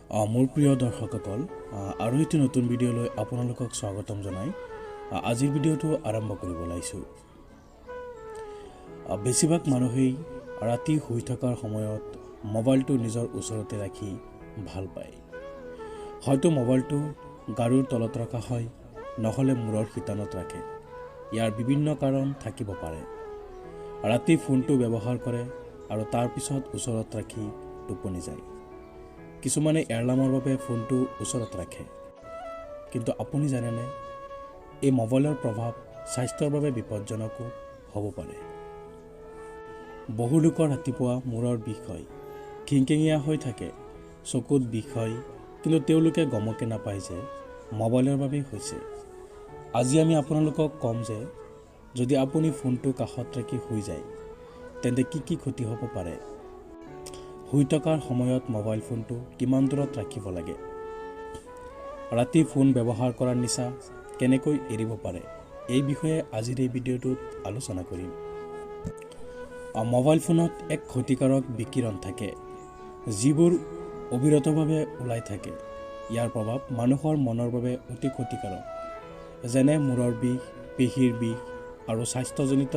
মোৰ প্ৰিয় দৰ্শকসকল, আৰু এটি নতুন ভিডিঅ'লৈ আপোনালোকক স্বাগতম জনাই আজিৰ ভিডিঅ'টো আৰম্ভ কৰিব ওলাইছোঁ। বেছিভাগ মানুহেই ৰাতি শুই থকাৰ সময়ত মোবাইলটো নিজৰ ওচৰতে ৰাখি ভাল পায়। হয়তো মোবাইলটো গাৰুৰ তলত ৰখা হয়, নহ'লে মূৰৰ শিতানত ৰাখে। ইয়াৰ বিভিন্ন কাৰণ থাকিব পাৰে। ৰাতি ফোনটো ব্যৱহাৰ কৰে আৰু তাৰ পিছত ওচৰত ৰাখি টোপনি যায়। কিছুমানে এলাৰ্মৰ বাবে ফোনটো ওচৰত ৰাখে। কিন্তু আপুনি জানেনে, এই মোবাইলৰ প্ৰভাৱ স্বাস্থ্যৰ বাবে বিপদজনকো হ'ব পাৰে। বহু লোকৰ ৰাতিপুৱা মূৰৰ বিষ হয়, খিংখিঙীয়া হৈ থাকে, চকুত বিষ হয়, কিন্তু তেওঁলোকে গমকে নাপায় যে মোবাইলৰ বাবেই হৈছে। আজি আমি আপোনালোকক ক'ম যে যদি আপুনি ফোনটো কাষত ৰাখি শুই যায়, তেন্তে কি কি ক্ষতি হ'ব পাৰে। শুই থকাৰ সময়ত মোবাইল ফোনটো কিমান দূৰত ৰাখিব লাগে, ৰাতি ফোন ব্যৱহাৰ কৰাৰ নিচা কেনেকৈ এৰিব পাৰে, এই বিষয়ে আজিৰ এই ভিডিঅ'টোত আলোচনা কৰিম। মোবাইল ফোনত এক ক্ষতিকাৰক বিকিৰণ থাকে, যিবোৰ অবিৰতভাৱে ওলাই থাকে। ইয়াৰ প্ৰভাৱ মানুহৰ মনৰ বাবে অতি ক্ষতিকাৰক, যেনে মূৰৰ বিষ, পেশীৰ বিষ আৰু স্বাস্থ্যজনিত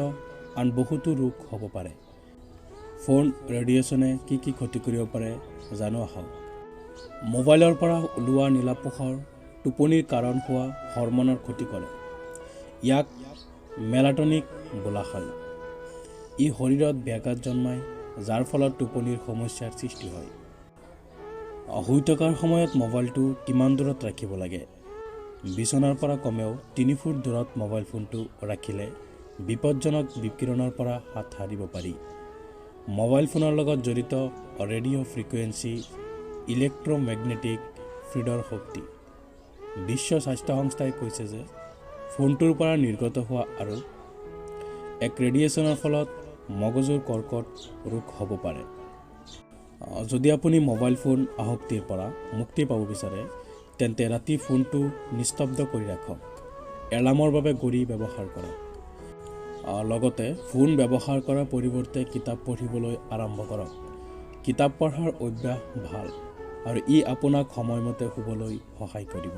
আন বহুতো ৰোগ হ'ব পাৰে। ফোন ৰেডিয়েশ্যনে কি কি ক্ষতি কৰিব পাৰে জানো আহক। মোবাইলৰ পৰা ওলোৱা নীলা পোহৰ টোপনিৰ কাৰণ হোৱা হৰম'নৰ ক্ষতি কৰে। ইয়াক মেলাটনিন বোলা হয়। ই শৰীৰত ব্যাঘাত জন্মায়, যাৰ ফলত টোপনিৰ সমস্যাৰ সৃষ্টি হয়। শুই থকাৰ সময়ত মোবাইলটো কিমান দূৰত ৰাখিব লাগে? বিচনাৰ পৰা কমেও 3 ফুট দূৰত মোবাইল ফোনটো ৰাখিলে বিপদজনক বিকিৰণৰ পৰা হাত সাৰিব পাৰি। মোবাইল ফোনৰ লগত জড়িত ৰেডিঅ' ফ্ৰিকুৱেঞ্চি ইলেক্ট্ৰমেগনেটিক ফিল্ডৰ শক্তি। বিশ্ব স্বাস্থ্য সংস্থাই কৈছে যে ফোনটোৰ পৰা নিৰ্গত হোৱা আৰু এক ৰেডিয়েশ্যনৰ ফলত মগজুৰ কৰ্কট ৰোগ হ'ব পাৰে। যদি আপুনি মোবাইল ফোন আসক্তিৰ পৰা মুক্তি পাব বিচাৰে, তেন্তে ৰাতি ফোনটো নিস্তব্ধ কৰি ৰাখক। এলাৰ্মৰ বাবে ঘড়ী ব্যৱহাৰ কৰক। লগতে ফোন ব্যৱহাৰ কৰাৰ পৰিৱৰ্তে কিতাপ পঢ়িবলৈ আৰম্ভ কৰক। কিতাপ পঢ়াৰ অভ্যাস ভাল আৰু ই আপোনাক সময়মতে শুবলৈ সহায় কৰিব।